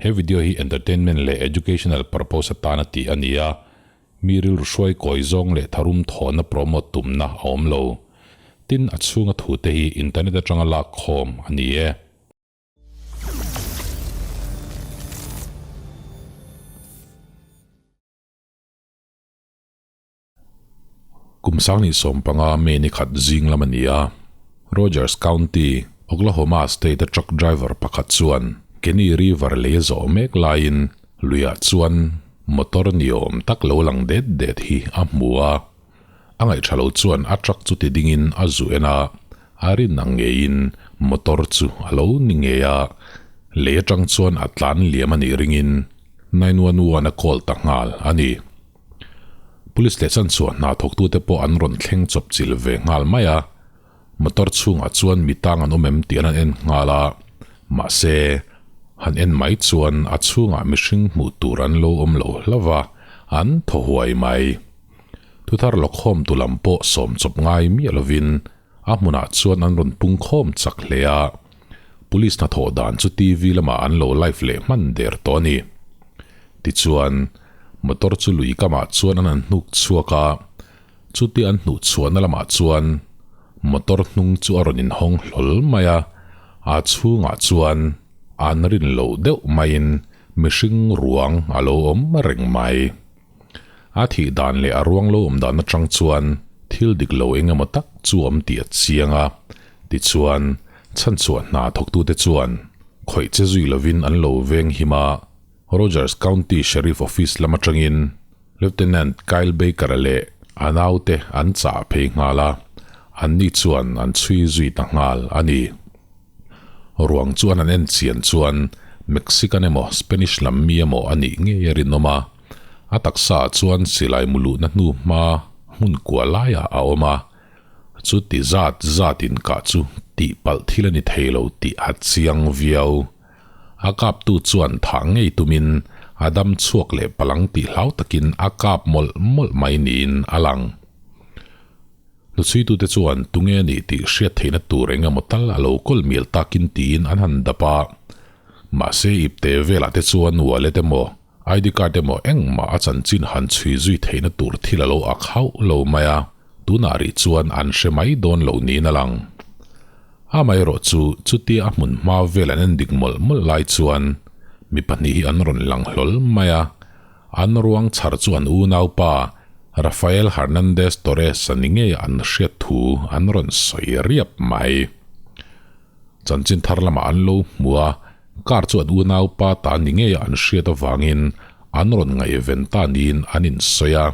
He video hi entertainment leh educational purpose atana tih a ni a, mi rilru hruai kawi zawng leh tharum thawhna promote tumna a awm lo. Tin, a chhunga thute hi internet atanga lak khawm a ni e. Kum sangni 15 May ni khat zing lam a ni a, Rogers County, Oklahoma State-a truck driver pakhat chuan Kenny River lei a zawh mek laiin luiah chuan motor ni awm tak lo lang det det hi a hmu a. A ngaihṭha lo chuan a truck chu ti dingin a zu en a, a rin ang ngeiin motor chu a lo ni ngei a, lei aṭang chuan a tlan liam a nih ringin 911 a call ta nghal a ni. Police leh chanchhuah hna thawktute pawh an rawn thleng chawp chilh ve nghal mai a, motor chhungah chuan mi tang an awm em tih an han en nghal a, mahse, han en mai chuan a chhungah mihring hmuh tur an lo awm lo hlauh va, an thaw huai mai. Thuthar lawkhawm tu lam pawh sawm chawp ngai miah lovin a hmunah chuan an rawn pung khawm chak hle a, police hnathawh dan chu TV lamah an lo live leh hman der tawh a ni. Tichuan, motor chu lui kamah chuan an han hnuk chhuak a, chutia an hnuh chhuahna lamah chuan motor hnung chu a rawn inhawng hlawl mai a, a chhungah chuan an rin loh deuh maiin mihring ruang a lo awm reng mai. A thih dan leh a ruang lo awm dan atang chuan thil dik lo eng emaw tak chu awm tih a chiang a, tichuan chhanchhuah hna thawktute chuan khawih che zui lovin an lo veng him a, Rogers County Sheriff Office lam atangin Lieutenant Kyle Baker-a leh a naute an chah phei nghal a, anni chuan an chhui zui ta nghal a ni. Ruang chu an han en chian chuan Mexican emaw Spanish lam mi emaw a nih ngei a rinawm a, a taksa ah chuan silai mu luhna hnu hma hmun kua laiah a awm a, chuti zat zat in kah chu tihpalh thil a ni thei lo tih a chiang viau. A kaptu chuan thah ngei tumin a dam chhuak leh palang tih hlau takin a kap mawlh mawlh mai niin a lang. Hnuchhuitute chuan tunge a nih tih hriat theihna tur eng emaw tal a lo kawl mial takin tiin an han dap a. Mahse ipte velah te chuan wallet emaw, ID card emaw engmah a chanchin han chhui zui theihna tur thil a lo ak hauh lo mai a, tunah rih chuan an hre mai dawn lo niin a lang. Amaherawh chu chutia a hmun hma vel an en dik mawlh mawlh lai chuan mi pahnih hi an rawn lang hlawl mai a, An ruang chhar chu an unaupa Rafael Hernandez Torres a ni ngei an hriat thu an rawn sawi riap mai. Chanchin thar lamah an lo hmu a, car chu an unaupa ta ni ngei an hriat avangin an rawn ngaihven ta niin an insawi a.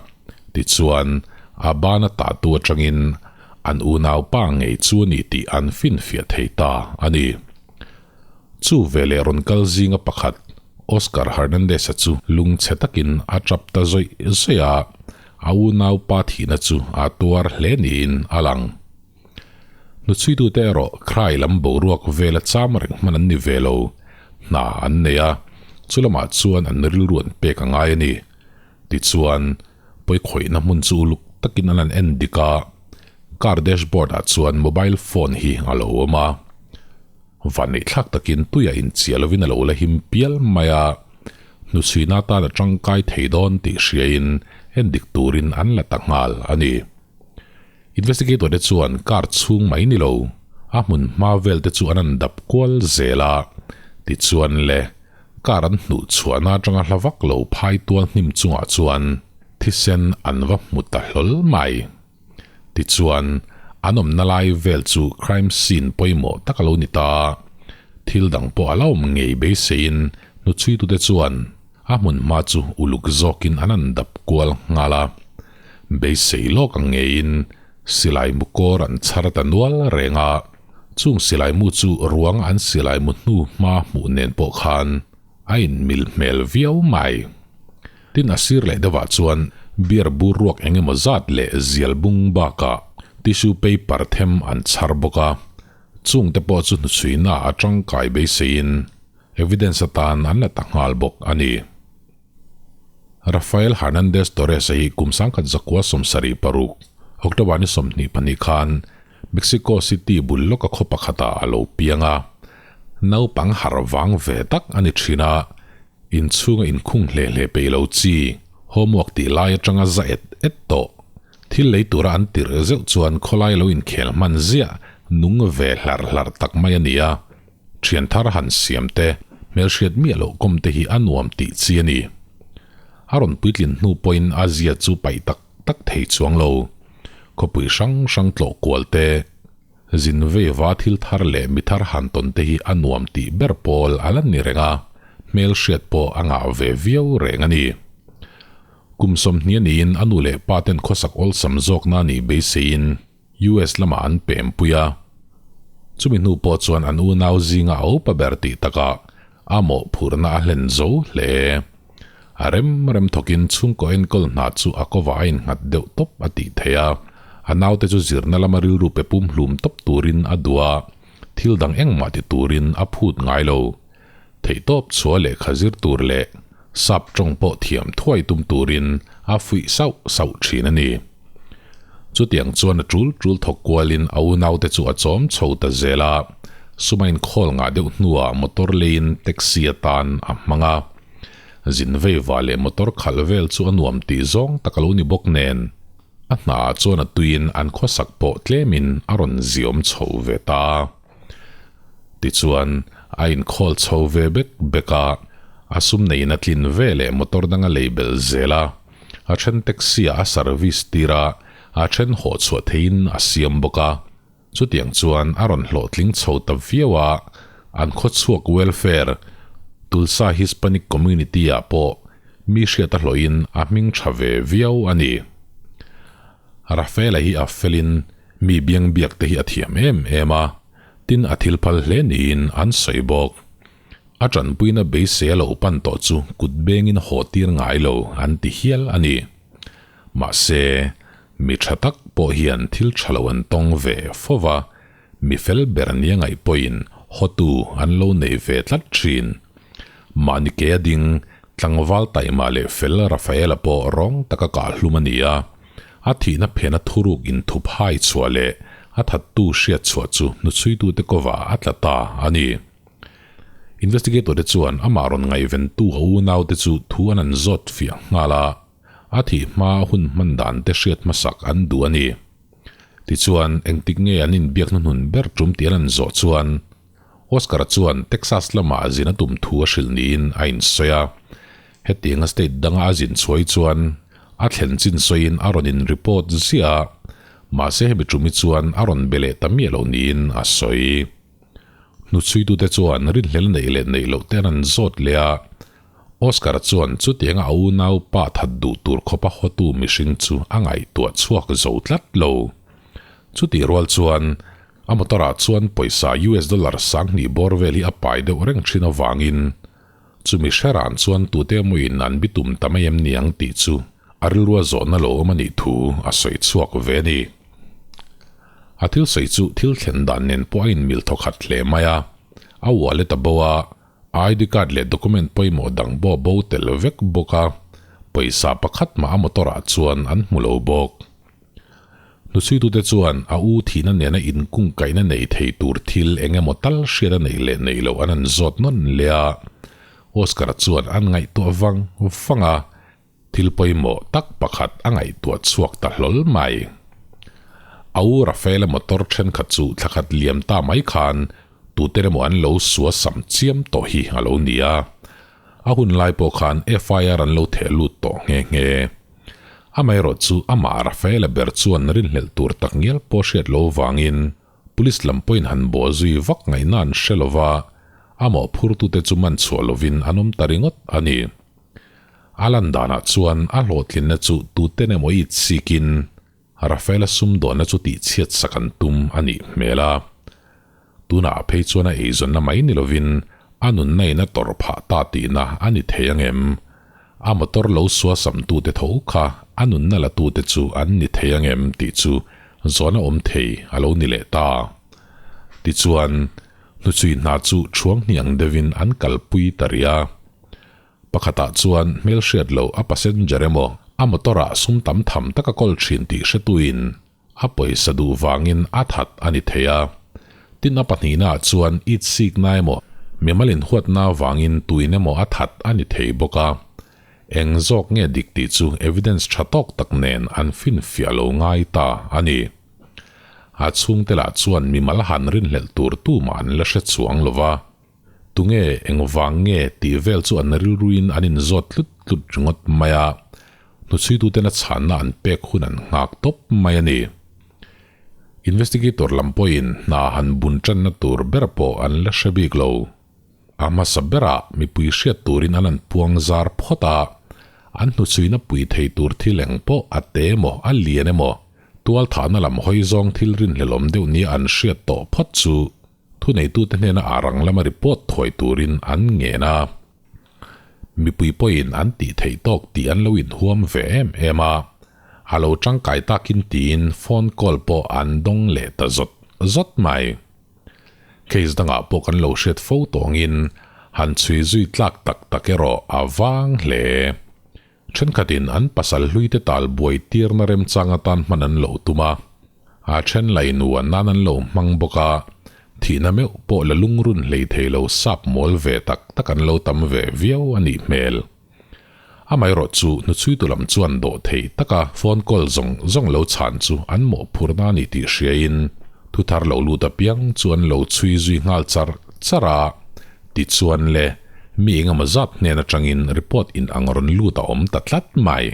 Tichuan, a bana tahtu atangin an unaupa ngei chu a ni tih an finfiah thei ta a ni. Chu veleh rawn kal zinga pakhat Oscar Hernandez-a chu lungchhe takin a tap ta zawih zawih a, a unaupa thihna chu a tuar hle niin a lang. Hnuchhuitute erawh Krai lam boruak vela cham reng hman an ni ve lo, hna an nei a, chu lamah chuan an rilru an pek a ngai a ni. Tichuan, pawikhawihna hmun chu uluk takin an han en dik a, car dashboard-ah chuan mobile phone hi a lo awm a. Vanneih thlak takin tuiah inchiah lovin a lo la him pial mai a, hnuchhuina atan a tangkai thei dawn tih hriain en dik turin an la ta nghal a ni. Investigator te chuan car chhung mai ni lo, a hmun hma vel te chu an han dap kual zel a, tichuan le, car an hnuh chhuahna atanga hla vak lo phai tual hnim chungah chuan thisen an va hmu ta hlawl mai. Tichuan, an awmna lai vel chu crime scene pawimawh tak a lo ni ta. Thil dang pawh a la awm ngei beiseiin hnuchhuitute chuan a hmun hma chu uluk zawkin an han dap kual nghal a. Beisei lawk ang ngeiin silai mu kawr an chhar ta nual reng a, chung silai mu chu ruang an silai mu hnu hma hmuh nen pawh khan A inmil hmel viau mai. Tin a sir leh deuhah chuan beer bur ruak eng emaw zat leh zial bung bakah tissue paper them an chhar bawk a. Chung te pawh chu hnuchhuina a tangkai beiseiin evidence atan an la ta nghal bawk a ni. Rafael Hernandez Torres-a hi kum 1976, October ni 22 khan Mexico City bul lawka khaw pakhatah a lo piang a. Naupang harh vang ve tak a ni thin a. Inchhunga inkhung hle hle peih lo chi, homework tih lai atanga za et et tawh. Thil lei tura an tirh zeuh chuan khawlai lo inkhel hman ziah nung ve hlarh hlarh tak mai a ni a. Thian thar han siam te, hmelhriat miah loh kawm te hi a nuam tih chi a ni. A rawn puitlin hnu pawhin a zia chu paih tak tak thei chuang lo. Khawpui hrang hrang tlawh kual te, zin veiva thil thar leh mi thar han tawn te hi a nuam tih ber pawl a la ni reng a, hmelhriat pawh a ngah ve viau reng a ni. Kum 20 niin a nu leh pa ten khawsak awlsam zawkna nih beiseiin US lamah an pem pui a. Chumi hnu pawh chuan an unau zinga a upa ber tih takah a mawhphurhna a hlen zo hle. A rem rem thawkin chhungkaw enkawl hna chu a kawvah a innghat deuh tawp a tih theih a. A naute chu zirna lama rilru pe pumhlum tawp turin a duh a, thil dang engmah ti turin a phut ngai lo. Theihtawp chhuah lehkha zir tur leh sap tawng pawh thiam thuai tum turin a fuih sauh sauh thin a ni. Chutiang chuan a tul tul thawk kualin a unaute chu a chawm chho ta zel a, sum a inkhawl ngah deuh hnuah motor leiin taxi atan a hmang a. Zin veiva leh motor khalh vel chu a nuam tih zawng tak a lo ni bawk nen, a hnaah chuan a tuiin an khawsak pawh tlemin a rawn ziawm chho ve ta. Tichuan, a inkhawl chho ve bek bek a, a sum neiin a tlin ve leh motor dang a lei belh zel a, a then taxi ah a service tir a, a then haw chhuah theihin a siam bawk a. Chutiang chuan a rawn hlawhtling chho ta viau a, an khawchhuak welfare, Tulsa Hispanic Community ah pawh mi hriat a hlawhin a hming tha ve viau a ni. Rafaela hi a felin Mi biang biak te hi a thiam em em a, tin a thil phal hle niin an sawi bawk. A tanpuina beisei a lo pan tawh chu kut bengin haw tir ngai lo an ti hial a ni. Mahse, mi tha tak pawh hian thil tha lo an tawng ve fo va, mi fel ber nia ngaih pawhin hawtu an lo nei ve tlat thin. Mahni ke a ding, tlangval taima leh fel Rafaela pawh rawng taka kah hlum a ni a, A thihna phena thuruk inthup hai chhuah leh a thattu hriat chhuah chu hnuchhuitute kawvah a tla ta a ni. Investigator te chuan amah rawn ngaihventu a unaute chu thu an an zawt fiah nghal a, a thih hma hun hman dan te hriat hmasak an duh a ni. Tichuan, engtik nge an inbiak hnuhnun ber tum tih an an zawh chuan Oscar-a chuan Texas lamah zin a tum thu a hrilh niin a insawi a. Hetianga state danga a zin chhuai chuan a thlen chin sawiin a rawn in report ziah a, mahse hemi tumi chuan a rawn be leh ta miah lo niin a sawi. Hnuchhuitute chuan rinhlel neih leh neih loh te an an zawt leh a, Oscar-a chuan chutianga a unau pa that duh tur khawpa hawtu mihring chu a ngaihtuah chhuak zo tlat lo. Chutih rual chuan A motor ah chuan pawisa US dollar 2000 bawr vel hi a pai deuh reng thin avangin chumi hreran chuan tute emawiin an bitum ta mai em ni ang tih chu a rilrua zawhna lo awm a nih thu a sawi chhuak ve a ni. A thil sawi chu thil thlen dan nen pawh a inmil thawkhat hle mai a, a wallet a bo a, ID card leh document pawimawh dang pawh a bo tel vek bawk a, pawisa pakhat mah a motor ah chuan an hmu lo bawk. Hnuchhuitute chuan a u thihna nena inkungkaihna nei thei tur thil eng emaw tal hriat a neih leh neih loh an han zawt nawn leh a. Oscar-a chuan an ngaihtuah vang vang a, thil pawimawh tak pakhat a ngaihtuah chhuak ta hlawl mai. A u Rafael-a motor thenkhat chu thla khat liam ta mai khan tute emaw an lo sua sam chiam tawh hi a lo ni a. A hun lai pawh khan FIR an lo theh lut tawh nghe nghe. Amaherawh chu amah Rafaela ber chuan rinhlelh tur tak ngial pawh hriat lo vangin Police lam pawhin han bawh zui vak ngaihna an hre lo va, a mawhphurtute chu man chhuah lovin an awm ta ringawt a ni. A lan danah chuan a hlawhtlinna chu tuten emaw it sikin Rafaela sumdawnna chu tihchhiat sak an tum a nih hmel a. Tunah phei chuan a eizawnna mai ni lovin a nunna in a tawrh phah ta tihna a ni thei ang em? A motor lo sua samtute tho kha a nunna latute chu an ni thei ang em tih chu zawhna awm thei a lo ni leh ta. Tichuan, hnuchhui hna chu thuang hniang deuhin an kalpui ta rih a. Pakhatah chuan hmelhriat loh a passenger emaw a motor ah sum tam tham tak a kawl thin tih hretuin a pawisa duh vangin a that a ni thei a. Tin a pahnihna ah chuan it sikna emaw. Mimal inhuatna avangin tuin emaw a that a ni thei bawk a. Eng zawk nge dik tih chu evidence tha tawk tak nen an finfiah lo ngai ta a ni. A chhungte lah chuan mimal han rinhlelh tur tumah an la hre chuang lo va. Tunge engvang nge tih vel chu an rilruin an inzawt tlut tlut ringawt mai a, hnuchhuituten a chhanna an pek hun an nghak tawp mai a ni. Investigator lam pawhin hna han bun tanna tur ber pawh an la hre bik lo. A hmasa berah mipui hriat turin an an puang zar phawt a, an hnuchhuina pui thei tur thil eng pawh a te emaw a lian emaw tualthahna lam hawi zawng thil rinhlelawm deuh nia an hriat tawh phawt chu Thuneitute hnena a rang lama report thuai turin an ngen a, mipui pawhin an tih theih tawk tih an lo inhuam ve em em a, a lo tangkai takin tiin phone call pawh an dawng leh ta zawt zawt mai. Case dangah pawh kan lo hriat fo tawngin han chhui zui tlak tak tak erawh a vang hle. Thenkhatin an pasal hluite tal buai tirna remchang atan hman an lo tum a, a then lai nuan nan an lo hmang bawk a, thihna meuh pawh la lungrun hlei thei lo sap mawl ve tak tak an lo tam ve viau a nih hmel. Amaherawh chu hnuchhuitu lam chuan dawh thei taka phone call zawng zawng lo chhan chu an mawhphurna a ni tih hriain thuthar lo lut apiang chu an lo chhui zui nghal char char a, tichuan le. Mi engemaw zat hnen atangin report in ang rawn lut a awm ta tlat mai.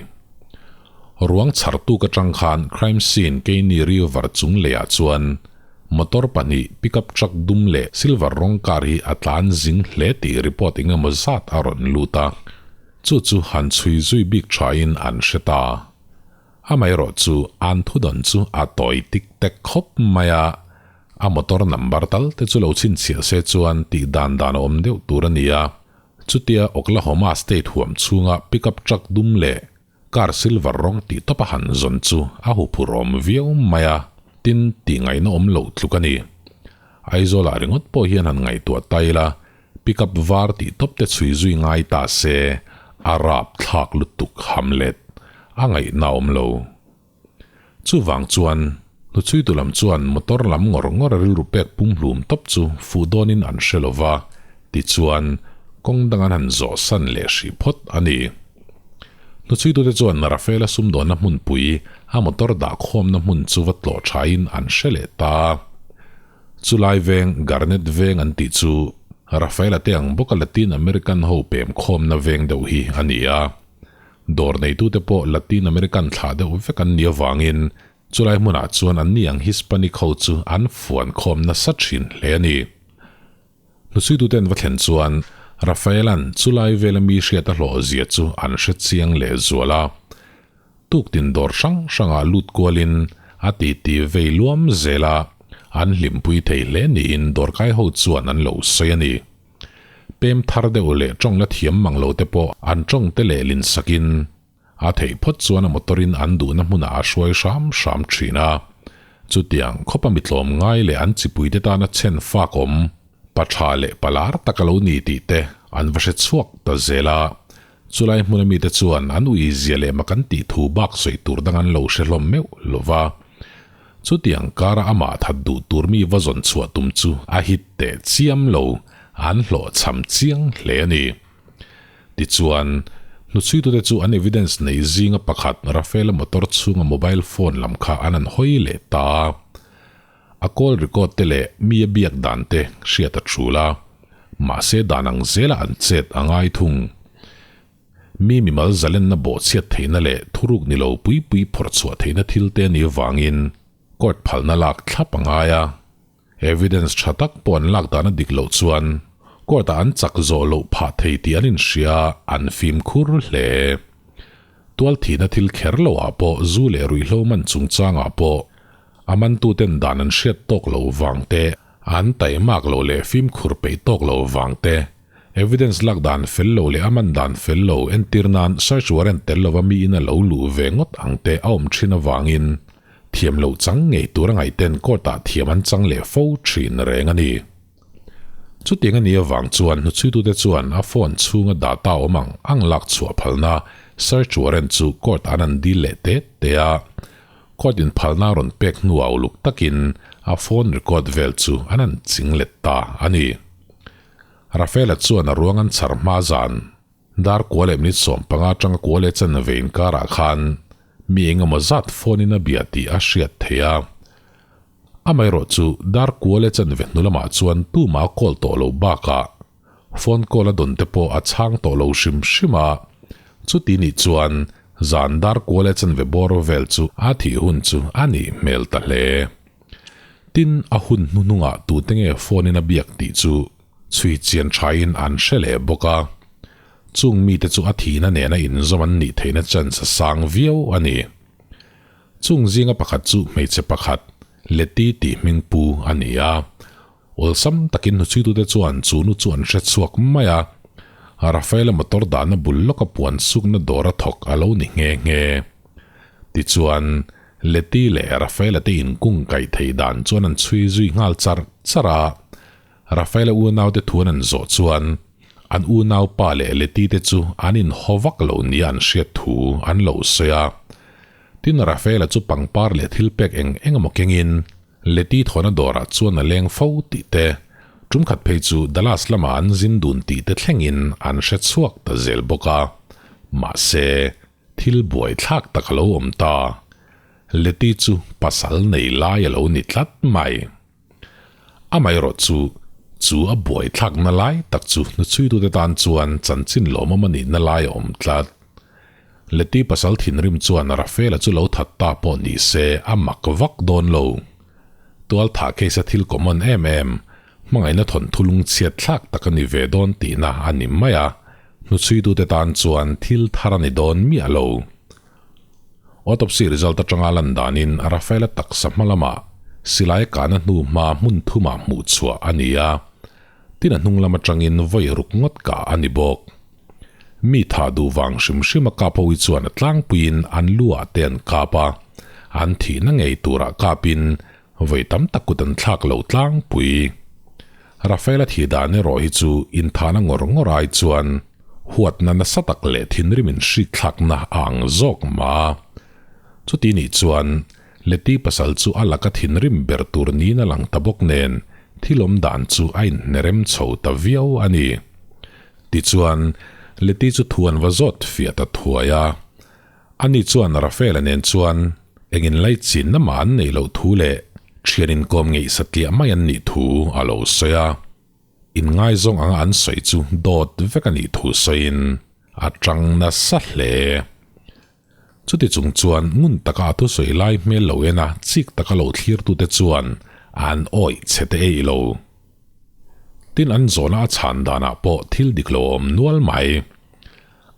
Ruang chhar tuk atang khan crime scene Keini River chung leiah chuan motor pahnih pickup truck dum leh silver rawng car hi a tlan zing hle tih report engemaw zat a rawn lut a, chu chu han chhui zui bik thain an hre ta. Amaherawh chu an thudawn chu a tawi tik tek khawp mai a. A motor number tal te chu lo chhinchhiah se chuan tih dan dan a awm deuh tur a ni a. Chutia Oklahoma state huam chhunga pickup truck dum leh car silver rawng tih tawp a han zawn chu a huphurhawm viau mai a, tin tih ngaihna awm loh tluk a ni. Aizawlah ringawt pawh hian han ngaihtuah ta ila, pickup var tih tawp te chhui zui ngai ta se a rap thlak lutuk hamlet a ngaihna awm lo. Chuvang chuan, hnuchhuitu lam chuan motor lam ngawr ngawr a rilru pek pumhlum tawp chu fuh dawnin an hre lo va, tichuan, kawng dang an han zawh san leh hrih phawt a ni. Hnuchhuitute chuan Rafaela sumdawnna hmunpui a motor dah khawmna hmun chu va tlawh thain an hre leh ta. Chulai veng, Garnet veng an tih chu Rafaela te ang bawka Latin American ho pem khawmna veng deuh hi a ni a. Dawr neitute pawh Latin American thlah deuh vek an nih avangin chulai hmunah chuan anni ang Hispanic ho chu an fuan khawm nasa thin hle a ni. Hnuchhuituten va thlen chuan Rafaela'n chulai vela mi hriat a hlawh zia chu an hre chiang leh zual a. Tuktin dawr hrang hrangah lut kualin a titi vei luam zel a, an hlimpui thei hle niin dawrkai ho chuan an lo sawi a ni. Pem thar deuh leh tawng la thiam mang lo te pawh an tawng te leh lin sakin a theih phawt chuan a motor in an duhna hmunah a hruai hram hram thin a. Chutiang khawpa mi tlawm ngai leh an chipui te tana chen fak awm, pa tha leh pa lar tak a lo ni tih te an va hre chhuak ta zel a. Chulai hmuna mite chuan an ui zia leh mak an tih thu bak sawi tur dang an lo hre hlawm meuh lo va. Chutiang kara amah that duh tur mi va zawn chhuah tum chu a hit teh chiam lo, an hlawhchham chiang hle a ni. Tichuan, hnuchhuitute chu an evidence nei zinga pakhat Rafaela motor chhunga mobile phone lam kha an an hawi leh ta a. A call record te leh mi a biak dan te hriat a tul a, mahse dan ang zela an chet a ngai thung. Mi mimal zalenna bawhchhiat theihna leh thuruk ni lo pui pui phawrh chhuah theihna thil te a nih avangin court phalna lak thlap a ngai a. Evidence tha tak pawh an lak dan a dik loh chuan court ah an chak zawh loh phah thei tih an inhria an fimkhur hle. Tual thihna thil kher lo ah pawh zu leh ruihhlo man chungchangah pawh a mantuten dan an hriat tawk loh vang te, an taihmak loh leh fimkhur peih tawk loh vang te, Evidence lak dan fel lo leh a man dan fel lo entir nan search warrant tel lova miin a lo luh ve ngawt ang te a awm thin avangin thiam loh chang ngei tur a ngaihten court ah thiam an chang leh fo thin reng a ni. Chutiang a nih avang chuan hnuchhuitute chuan a phone chhunga data awm ang ang lak chhuah phalna search warrant chu court an an dil leh te te a, court in phalna a rawn pek hnuah uluk takin a phone record vel chu an an ching let ta a ni. Rafaela chuan a ruang an chhar hma zan dar kua leh minute 15 atanga kua leh chanve inkarah khan mi engemaw zat phone in a bia tih a hriat theih a. Amaherawh chu dar kua leh chanve hnu lamah chuan tumah a call tawh lo bakah phone call a dawn te pawh a chhang tawh lo hrim hrim a. Chuti nih chuan zan dar kua leh chanve bawr vel chu a thih hun chu a nih hmel ta hle. Tin, a hun hnuhnungah tute nge phone in a biak tih chu chhui chian thain an hre leh bawk a. Chung mite chu a thihna nena inzawm an nih theihna chance a sang viau a ni. Chung zinga pakhat chu hmeichhe pakhat, Letty tih hming pu a ni a. Awlsam takin hnuchhuitute chuan chu nu chu an hre chhuak mai a. Rafaela motor dahna bul lawka puan sukna dawra thawk a lo ni nghe nghe. Tichuan, Letty leh Rafaela te inkung kaih theih dan chuan an chhui zui nghal char char a. Rafaela unaute thu an an zawh chuan an unaupa leh Letty te chu an inhaw vak lo nia an hriat thu an lo sawi a. Tin, Rafaela chu pangpar leh thil pek eng eng emaw kengin Letty thawhna dawrah chuan a leng fo tih te, tum khat phei chu Dallas lamah an zin dun tih te thlengin an hre chhuak ta zel bawk a. Mahse, thil buaithlak tak a lo awm ta. Letty chu pasal nei lai a lo ni tlat mai. Amaherawh chu, chu a buaithlakna lai tak chu hnuchhuitute tan chuan chanchin lawmawm a nihna lai a awm tlat. Leti pasal thinrim chuan Rafaela chu lo that ta pawh ni se a mak vak dawn lo. Tualthah case a thil common em em, hmangaihna thawnthu lungchhiat thlak tak a ni ve dawn tihna a ni mai a, hnuchhuitute tan chuan thil thar a ni dawn miah lo. Autopsy result atanga lan danin Rafaela taksa hma lamah silai kahna hnu hma hmun thumah hmuh chhuah a ni a, tin a hnung lam atangin vawi ruk ngawt kah a ni bawk. Mi tha duh vang hrim hrim a kap ho hi chuan a tlangpuiin an lu ah te an kap a, an thihna ngei turah kapin vawi tam tak kut an thlak lo tlangpui. Rafaela thih dan erawh hi chu inthahna ngawr ngawr ai chuan huatna nasa tak leh thinrim inhrik thlakna a ang zawk mah a. Chuti nih chuan Leti pasal chu a laka thinrim ber tur niin a lang ta bawk nen thil awm dan chu a inhnerem chho ta viau a ni. Tichuan, Leti chu thu an va zawt fiah ta thuai a. Ani chuan Rafaela nen chuan eng inlaichinna mah an neih loh thu leh thian inkawm ngeih satliah mai an nih thu a lo sawi a. Inngaizawng anga an sawi chu dawt vek a nih thu sawiin a tang nasa hle. Chuti chung chuan ngun taka a thusawi lai hmel lo ena chik taka lo thlirtute chuan an awih chhe te ei lo. Tin an zawhna a chhan danah pawh thil dik lo a awm nual mai.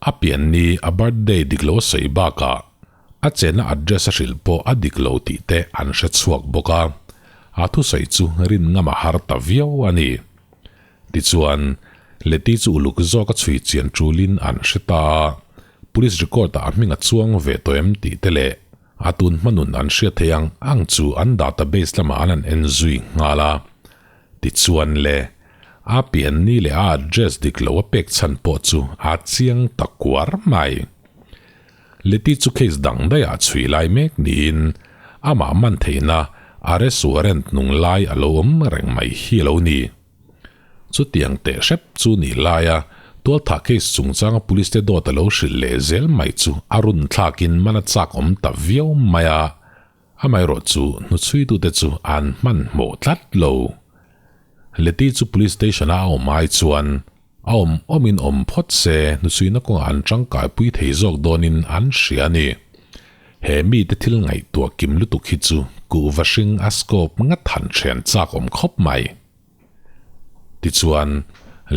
A pian ni a birthday dik lo a sawi bakah a chenna address a hrilh pawh a dik lo tih te an hre chhuak bawk a, a thusawi chu rin ngam a har ta viau a ni. Tichuan, Leti chu uluk zawk a chhui chian tulin an hre ta a, police record-ah a hming a chuang ve tawh em tih te leh a tun hma nun an hriat theih ang ang chu an database lamah an han en zui nghal a. Tichuan le, a pian ni leh a address dik lo a pek chhan pawh chu a chiang ta kuar mai. Leti chu case dang daihah chhui lai mek niin amah man theihna arrest warrant nung lai a lo awm reng mai hi a lo ni. Chutiang teh hrep chu nih laia tualthah case chungchanga police te dawt a lo hrilh leh zel mai chu a run thlakin man a chak awm ta viau mai a, amaherawh chu hnuchhuitute chu an hmanhmawh tlat lo. Leti chu police station a a awm ai chuan a awm awmin awm phawt se hnuchhuina kawngah an tangkaipui thei zawk dawnin an hria a ni. He mite thil ngaihtuah kim lutuk hi chu kuhva hring a scope ngat han thian chak awm khawp mai. Tichuan,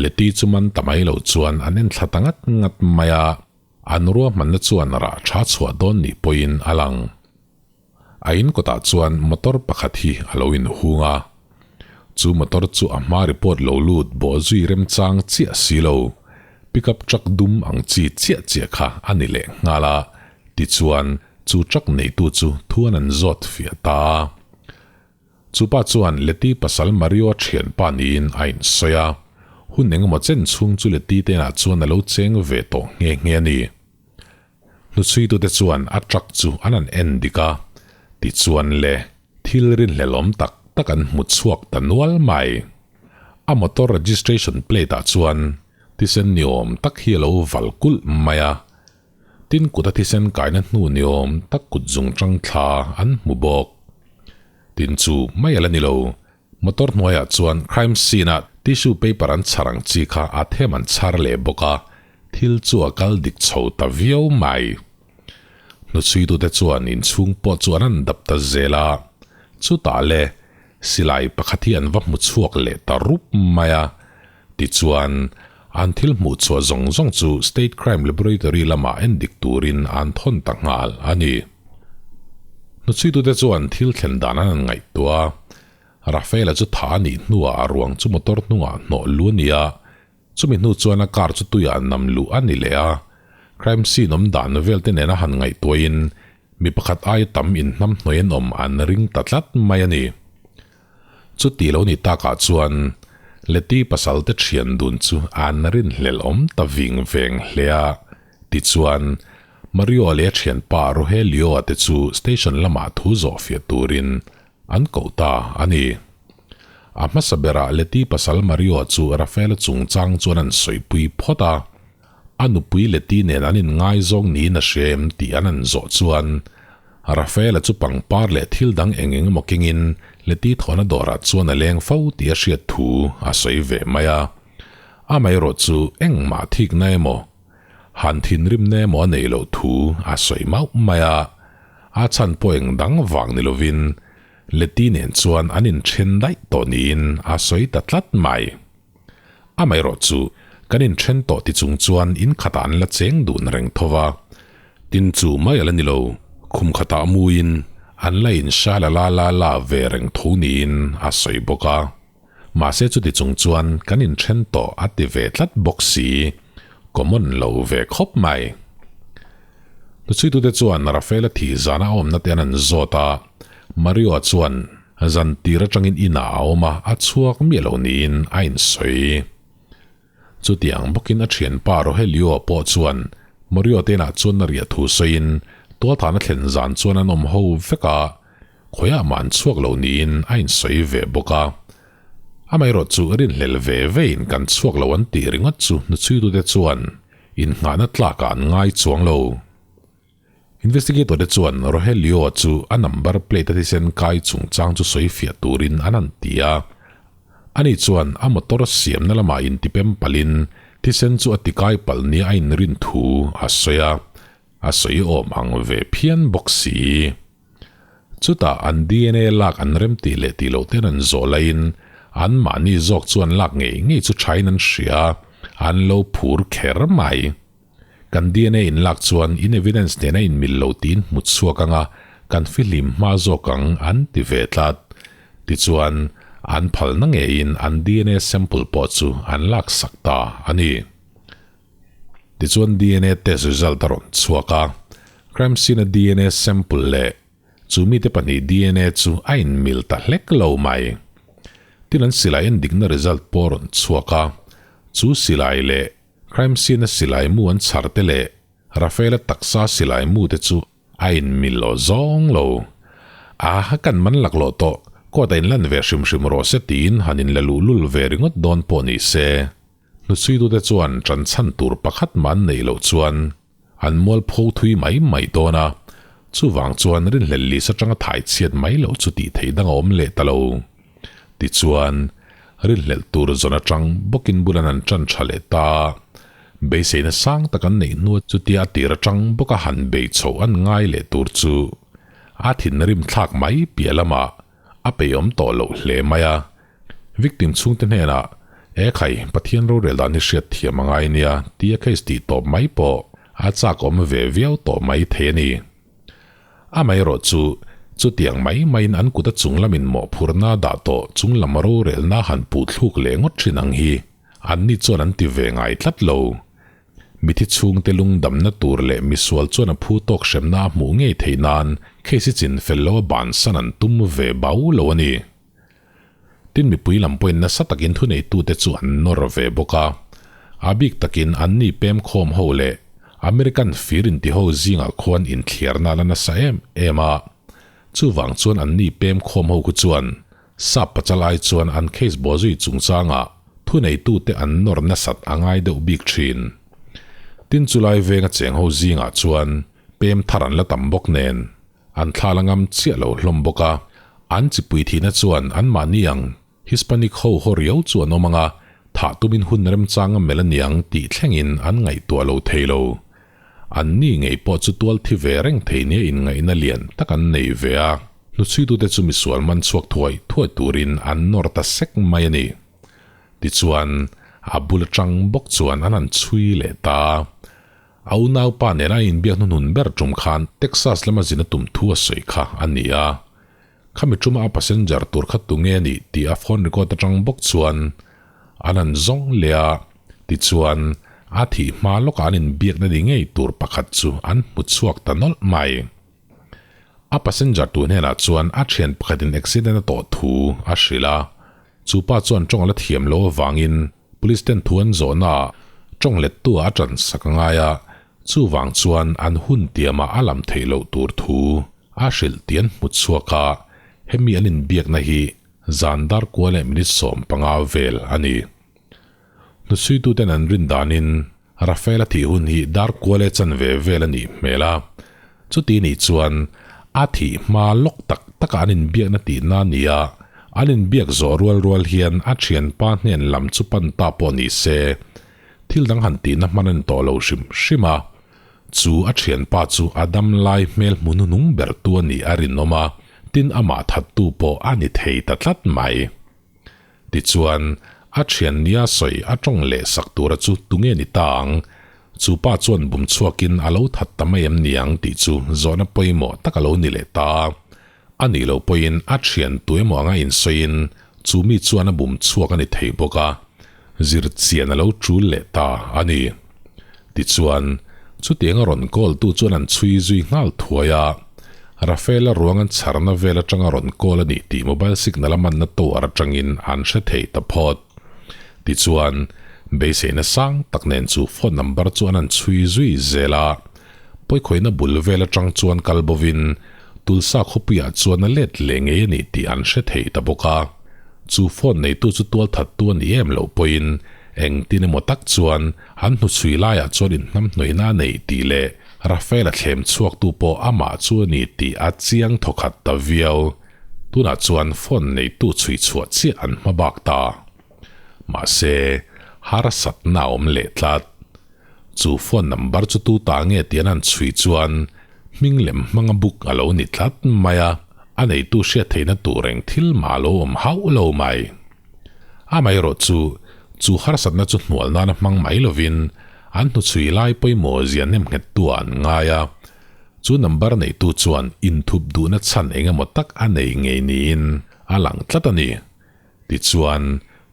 Leti chu man ta mai lo chuan an en thla ta ngat ngat mai a, an ruahmanna chuan rah tha chhuah dawn nih pawhin a lang. A in kawtah chuan motor pakhat hi a lo inhung a, chu motor chu a hma report lo lut bawh zui remchang chiah si lo, pickup truck dum ang chi chiah chiah kha a ni leh nghal a, tichuan chu truck neitu chu thuan an zawt fiah ta a. Chupa chuan Leti pasal Mario thianpa niin a insawi a, hun engemaw chen chhung chu Leti te inah chuan a lo cheng ve tawh nghe nghe a ni. Hnuchhuitute chuan a truck chu an han en dik a, tichuan le, thil rinhlelawm tak tak an hmu chhuak ta nual mai. A motor registration plate ah chuan thisen ni awm tak hi a lo val kulh mai a. Tin kut a thisen kaina hnu ni awm tak kut zung tang thla an hmu bawk. Tin chu mai a la ni lo. Motor hnuaiah chuan crime scene ah tissue paper an chhar ang chi kha a them an chhar leh bawk a, thil chu a kal dik chho ta viau mai. Hnuchhuitute chuan inchhung pawh chu an han dap ta zel a, chutah le silai pakhat hi an va hmu chhuak leh ta rup mai a, tichuan an thil hmuh chhuah zawng zawng chu State Crime Laboratory lamah en dik turin an thawn ta nghal a ni. Hnuchhuitute chuan thil thlen dan an han ngaihtuah a, Rafaela chu tha a nih hnuah a ruang chu motor hnungah hnawh lu a ni a, Chumi hnu chuan a car chu tuiah nam luh a ni leh a, crime scene awm dan vel te nena han ngaihtuahin mi pakhat aia tam inhnamhnawih an awm an ring ta tlat mai a ni. Chuti lo ni takah chuan Letty pasal te thian dun chu an rinhlelh awm ta ving veng hle a, tichuan Mario leh a thianpa Rogelio-a te chu station lamah thu zawhfiah turin an koh ta a ni. A hmasa berah Letty pasal Mario chu Rafaela chungchang chuan an sawipui phawt a, a nupui Letty nen an inngaizawng niin a hria em tih an an zawh chuan Rafaela chu pangpar leh thil dang eng eng emaw kengin Letty thawhna dawrah chuan a leng fo tih a hriat thu a sawi ve mai a. Amaherawh chu engmah thikna emaw, han thinrimna emaw a neih loh thu a sawi mauh mai a, a chhan pawh eng dang vang ni lovin Letty nen chuan an inthen daih tawh niin a sawi ta tlat mai. Amaherawh chu kan inthen tawh ti chung chuan in khatah an la cheng dun reng tho va, tin chu mai a la ni lo, khum khatah muin an la insha la la la la ve reng tho niin a sawi bawk a. Mahse chuti chung chuan kan inthen tawh a ti ve tlat bawk si, common lo ve khawp mai. Hnuchhuitute chuan Rafaela thih zana a awmna te an an zawt a, Mario-a chuan zan tir atangin inah a awm a, a chhuak miah lo niin a insawi. Chutiang bawkin a thianpa Rogelio-a pawh chuan Mario te inah chuan a riah thu sawiin tualthahna thlen zan chuan an awm ho vek a, Khawiah mah an chhuak lo niin a insawi ve bawk a. Amaherawh chu rinhlel ve vein kan chhuak lo an tih ringawt chu hnuchhuitute chuan innghahna tlakah an ngai chuang lo. Investigator te chuan Rogelio chu a number plate a thisen kai chungchang chu sawi fiah turin an han ti a. Ani chuan a motor siamna lamah intipem palhin thisen chu a tikai palh nia a inrin thu a sawi a, a sawi awm ang ve phian bawk si. Chutah an dna lak an rem tih leh tih loh ten an zawh laiin an mahni zawk chuan lak ngei ngei chu thain an hria, an lo phur kher mai. Kan dna in lak chuan in evidence nena inmil lo tiin hmu chhuak anga kan fihlim hma zawk ang an ti ve tlat. Tichuan, an phalna ngeiin an dna sample pawh chu an lak sak ta a ni. Tichuan dna test result a rawn chhuak a, crime scene a dna sample leh chu mite pahnih dna chu a inmil ta hlek lo mai. Tin an silai endikna result pawh a rawn chhuak a, chu silai leh crime scene a silai mu an chhar te leh Rafaela taksa silai mu te chu a inmil lo zawng lo. A, kan man laklawh tawh, court a inlan ve hrim hrim rawh se tiin han inla luhlul ve ringawt dawn pawh ni se. Hnuchhuitute chuan ṭan chhan tur pakhat mah an neih loh chuan an mualpho thui mai mai dawn a, chuvang chuan rinhlelh lis aṭanga thai chhiat mai loh chu tih theih dang a awm leh ta lo. Tichuan, rinhlelh tur zawn aṭang bawkin bulan an ṭan ṭha leh ta a, beiseina sang tak an neih hnu chutia a tir aṭang bawka han bei chhoh an ngai leh tur chu a thinrim thlak mai piah lamah a peihawm tawh loh hle mai a. Victim chhungte hnenah, E khai, Pathian rorel dan hi hriat thiam a ngai nia, tia case tih tawp mai pawh a chak awm ve viau tawh mai thei a ni. Amaherawh chu, chutiang mai maiin an kut a chung lamin mawhphurhna dah tawh chung lam rorelna han puh thluk leh ngawt thin ang hi anni chuan an ti ve ngai tlat lo. Mithi chhungte lungdamna tur leh misual chuan a phu tawk hremna a hmuh ngei theih nan case hi chin fel lo a bansan an tum ve bau lo a ni. Tin mipui lam pawhin nasa takin thuneitute chu an nawr ve bawk a. A bik takin anni pem khawm ho leh American fir inti ho zingah khuan inthliarna a la nasa em em a. Chuvang chuan anni pem khawm ho khu chuan sap pachal ai chuan an case bawhzui chungchangah. Thuneitute an nawr nasat a ngai deuh bik thin. Tin chulai venga cheng ho zingah chuan pem thar an la tam bawk nen an thla la ngam chiah lo hlawm bawk a. An chipui thihna chuan anmahni ang Hispanic ho haw riau chu an awm ang a, thah tumin hun remchang a melh aniang tih thlengin an ngaihtuah lo thei lo. Anni ngei pawh chu tual thi ve reng thei nia inngaihna lian tak an nei ve a, hnuchhuitute chu misual man chhuak thuai thuai turin an nawr ta sek mai a ni. Tichuan, a bul atang bawk chuan an han chhui leh ta. A unaupa nena a inbiak hnuhnun ber tum khan Texas lama zin a tum thu a sawi kha a ni a. Khami tuma a passenger tur kha tunge a nih tih a phone record atang bawk chuan an han zawng leh a, tichuan a thih hma lawkah an inbiakna ni ngei tur pakhat chu an hmu chhuak ta nawlh mai. A passenger tur hnenah chuan a thian pakhatin accident a tawh thu a hrilh a, chu pa chuan tawng a la thiam lo avangin police ten thu an zawhnaah tawng lettu ah a tan sak a ngai a, chuvang chuan an hun tiamah a lam theih loh tur thu A hrilh tih an hmu chhuak a, hemi an inbiakna hi zan dar kua leh minute 15 vel a ni. Hnuchhuituten an rin danin Rafaela thih hun hi dar kua leh chanve vel a nih hmel a, chuti nih chuan a thih hma lawk tak taka an inbiakna tihna a ni a, an inbiak zawh rual rual hian a thianpa hnen lam chu pan ta pawh ni se, thil dang han tihna hman a ni tawh lo hrim hrim a. Chu a thianpa chu a dam lai hmel hmu hnuhnung ber tu a nih a rinawm a, tin amah thattu pawh a ni thei ta tlat mai. Tichuan, a thian nia sawi a tawng leh sak tura chu tunge ni ta ang? Chu pa chuan bum chhuakin a lo that ta mai em ni ang tih chu zawhna pawimawh tak a lo ni leh ta a. A nih loh pawhin a thian tu emaw anga insawiin chu mi chuan a bum chhuak a ni thei bawk a, zir chian a lo tul leh ta a ni. Tichuan, chutianga rawn call tu chuan an chhui zui nghal thuai a, Rafaela ruang an chharna vel atanga rawn call a nih tih mobile signal a manna tower atangin an hre thei ta phawt. Tichuan, beiseina sang tak nen chu phone number chu an han chhui zui zel a, Pawikhawihna bul vel atang chuan kal bovin Tulsa khawpuiah chuan a let leh ngei a ni tih an hre thei ta bawk a. Chu phone neitu chu tualthattu a ni em loh pawhin engtin emaw tak chuan an hnuchhui laiah chuan inhnamhnawihna a nei tih leh Rafael-a thlem chhuaktu pawh amah chu a ni tih a chiang thawkhat ta viau. Tunah chuan phone neitu chhui chhuah chiah an hma bak ta. Mahse, harsatna a awm leh tlat. Chu phone number chu tu ta nge tih an han chhui chuan hming lem hmanga book a lo ni tlat mai a, a neitu hriat theihna tur eng thil mah a lo awm hauh lo mai. Amaherawh chu, chu harsatna chu hnual nana hmang mai lovin an hnuchhui lai pawimawh zia nemnghettu ah an ngai a, chu number neitu chuan inthup duhna chhan eng emaw tak a nei ngei niin a lang tlat a ni. Tichuan,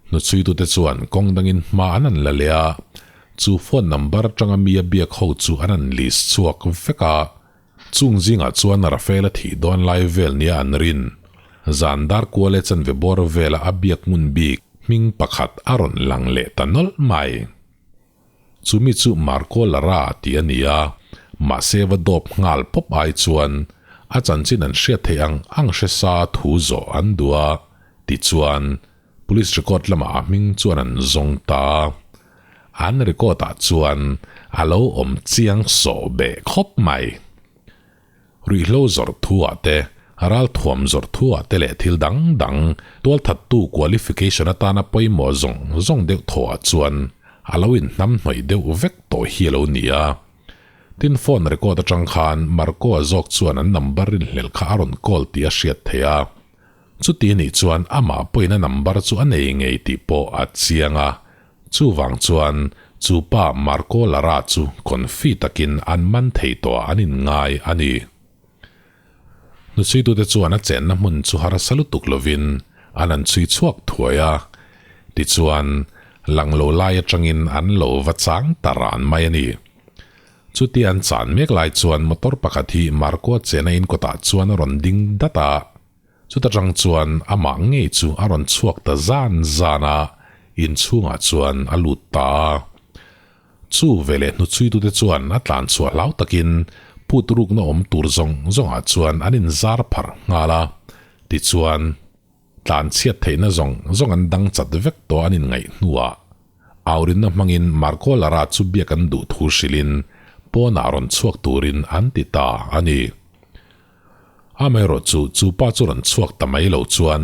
hnuchhuitute chuan kawng dangin hma an han la leh a, chu phone number atanga mi a biak ho chu an han list chhuak vek a. Chung zingah chuan Rafael a thih dawn lai vel nia an rin. Zan dar kual leh chanve bawr vela a biak ngun bik hming pakhat a rawn lang leh ta nawlh mai. Chumi chu Marco Lara tih a ni a, mahse va dawp nghal pawp ai chuan a chanchin an hriat theih ang ang hre sa thu zawh an duh a, tichuan police record lamah a hming chuan an zawng ta a. An record ah chuan a lo awm chiang sawh beh khawp mai. Ruihhlo zawrh thu ah te, ralthuam zawrh thu ah te leh thil dang dang tualthattu qualification atana pawimawh zawng zawng deuh thaw ah chuan a lo inhnam hnawih deuh vek tawh hi a lo ni a. Tin phone record atang khan Marco-a zawk chuan an number rinhlelh kha a rawn call tih a hriat theih a. Chuti anih chuan amah pawhin a number chu a nei ngei tih pawh a chiang a, Chuvang chuan chu pa Marco Lara chu confi takin an man thei tawh an inngai a ni. Hnuchhuitute chuan a chenna hmun chu harsa lutuk lovin an han chhui chhuak thuai a, tichuan lang lo lai atangin an lo va chang ta ran mai a ni. Chutia an chan mek lai chuan motor pakhat hi Marco-a chena in kawtah chuan a rawn ding dat a. Chuta tang chuan amah ngei chu a rawn chhuak ta zan zan a, inchhungah chuan a lut ta a. Chu veleh hnuchhuitute chuan a tlan chhuah hlau takin put rukna awm tur zawng zawngah chuan an inzar pharh nghal a, tichuan. Tlan chhiat theihna zawng zawng an dang chat vek tawh an inngaih hnuah aurinna hmangin Marco Lara chu biak an duh thu hrilhin pawnah rawn chhuak turin an ti ta a ni. Amaherawhchu chu pa chu rawn chhuak ta mai lo chuan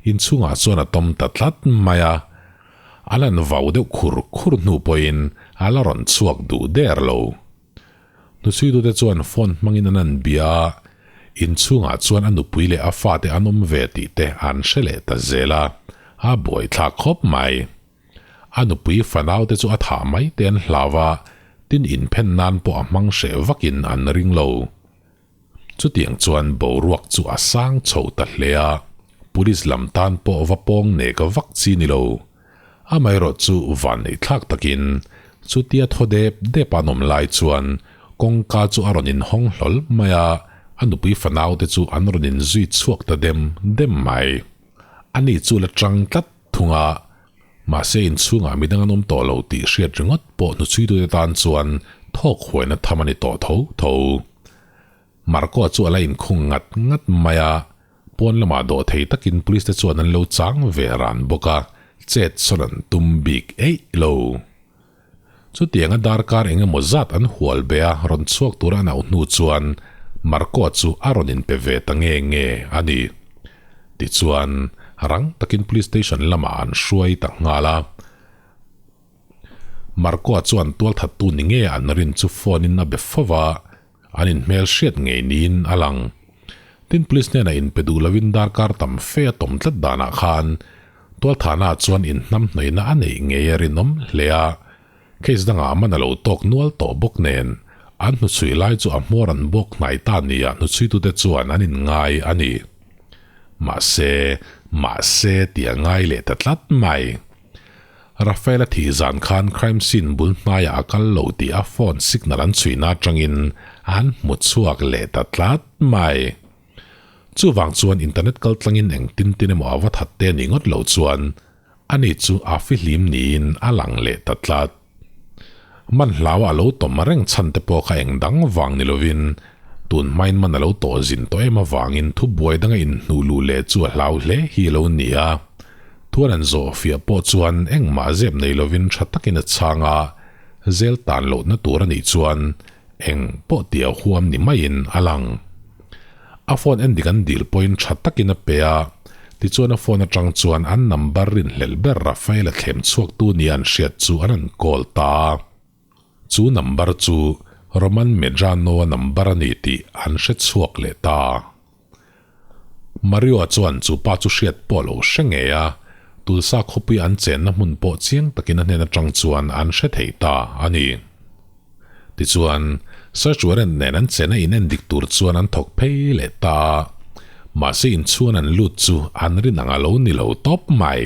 inchhungah chuan a tawm ta tlat mai a, a lan vau deuh khur khur hnu pawhin a la rawn chhuak duh der lo. Hnuchhuitute chuan phone hmangin an an bia a, inchhungah chuan a nupui leh a fate an awm ve tih te an hre leh ta zel a, a buaithlak khawp mai. A nupui fanaute chu a thah mai te an hlau a, tin inphen nan pawh a hmang hreh vakin an ring lo. Chutiang chuan boruak chu a sang chho ta hle a, police lam tan pawh va pawng nek vak chi ni lo. Amaherawhchu vanneih thlak takin chutia thaw dep dep an awm lai chuan kawngka chu a rawn inhawng hlawl mai a, a nupui fanaute chu an rawn inzui chhuak ta dem dem mai. Ani chu la chang tlat thung a, mahse inchhungah midang an awm tawh lo tih hriat ringawt pawh hnuchhuitute tan chuan thawk huaina tham a ni tawh tho tho. Marco-a chu a la inkhung ngat ngat mai a, pawn lamah dawh thei takin police te chuan an lo chang ve ran bawk a, chet sawn an tum bik eih lo. Chutianga darkar eng emaw zat an hual be a rawn chhuak tur an auh hnu chuan Marco-a chu a rawn inpe ve ta nge nge a ni. Tichuan, rang takin police station lamah an hruai ta nghal a. Marco-a chuan tualthattu ni nge an rin chu phone in a be fo va, an inhmel hriat ngei niin a lang. Tin police hnenah inpe duh lovin darkar tam fe a tawm tlat danah khan tualthahnaah chuan inhnamhnawihna a neih ngei a rinawm hle a, case dangah man a lo tawk nual tawh bawk nen an hnuchhui lai chu a hmawr an bawk hnai ta nia hnuchhuitute chuan an inngai a ni. Mahse, mahse tih a ngai leh ta tlat mai. Rafael-a thih zan khan crime scene bul hnaiah a kal lo tih a phone signal an chhuihna atangin an hmu chhuak leh ta tlat mai. Chuvang chuan internet kal tlangin eng tin tin emaw a va that te ni ngawt lo chuan ani chu a fihlim niin a lang leh ta tlat. Man hlaua a lo tawm reng chhan te pawh kha eng dang vang ni lovin tun hmain man a lo tawh zin tawh em avangin thubuai danga inhnuh luh leh chu a hlau hle hi a lo ni a. Thuan an zawh fiah pawh chuan engmah zep nei lovin tha takin a chhang a, zel tan lohna tur a nih chuan eng pawh tih a huam ni maiin a lang. A phone en dik an dil pawhin tha takin a pe a, tichuan a phone atang chuan an number rinhlelh ber Rafael-a thlem chhuaktu nia an hriat chu an han call ta a. Chu number chu Roman Medrano-a number a ni tih an hre chhuak leh ta. Mario-a chuan chu pa chu hriat pawh lo hre ngei a, Tulsa khawpui an chenna hmun pawh chiang takin a hnen atang chuan an hre thei ta a ni. Tichuan, search warrant nen an chena in en dik tur chuan an thawk phei leh ta a, mahse inchhuan an lut chu an rin ang a lo ni lo tawp mai.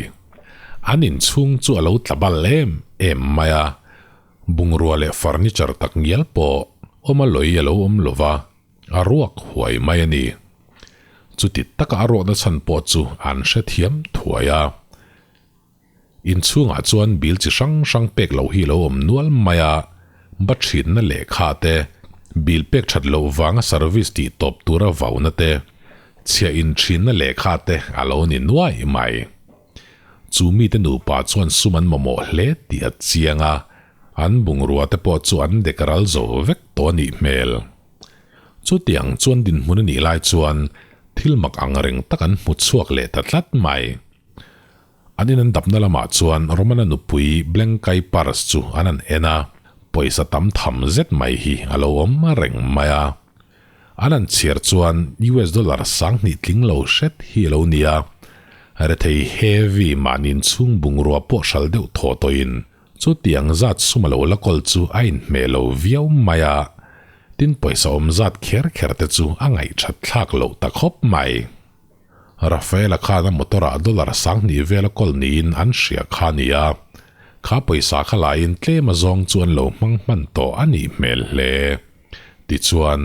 An inchhung chu a lo tla bal em em mai a, bungrua leh furniture tak ngial pawh awm a lawi a lo awm lo va, A ruak huai mai a ni. Chuti taka a ruakna chhan pawh chu an hrethiam thuai a. Inchhungah chuan bill chi hrang hrang pek loh hi lo awm nual mai a, ba thinna lehkha te, bill pek that loh vanga service tih tawp tura vauna te, chhiah inthinna lehkha te a lo ni nuai mai. Chu mite nupa chuan sum an mamawh hle tih a chiang a, An bungrua te pawh chu an dek ral zo vek tawh a nih hmel. Chutiang chuan dinhmun a nih lai chuan thil mak ang reng tak an hmu chhuak leh ta tlat mai. An in an dapna lamah chuan Romana nupui Blankai purse chu an han en a, pawisa tam tham zet mai hi a lo awm reng mai a. An han chhiar chuan US dollar 2000 tling lo hret hi a lo ni a, rethei heavy mahni inchhung bungrua pawh hral deuh thaw tawhin Chutiang zat sum a lo la kawl chu a inhmeh lo viau mai a, tin pawisa awm zat kher kher te chu a ngaihthat thlak loh ta khawp mai. Rafael-a khan a motor-ah dollar 2000 vel a kawl niin an hria kha a ni a, kha pawisa kha laiin tlem a zawng chu an lo hmang hman tawh a nih hmel hle. Tichuan,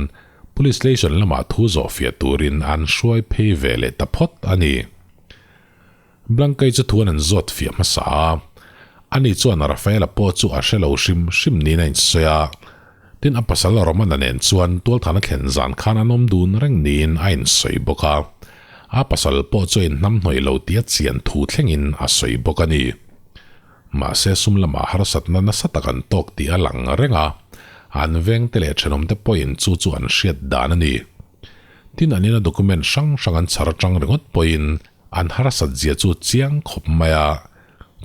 Police Station lamah thu zawhfiah turin an hruai phei ve leh ta phawt a ni. Blanca-i chu thuan an zawt fiah hmasa a, ani chuan Rafaela pawh chu a hre lo hrim hrim niin a insawi a. Tin, a pasal Romana nen chuan tualthana thlen zan khan an awm dun reng niin a insawi bawk a. A pasal pawh chu a inhnamhnawih lo tih a chian thu thlengin a sawi bawk a ni. Mahse sum lamah harsatna nasa tak an tawk tih a lang reng a, an vengte leh thenawmte pawhin chu chu an hriat dan a ni. Tin an ina document hrang hrang an chhar atang ringawt pawhin an harsat zia chu chiang khawp mai a,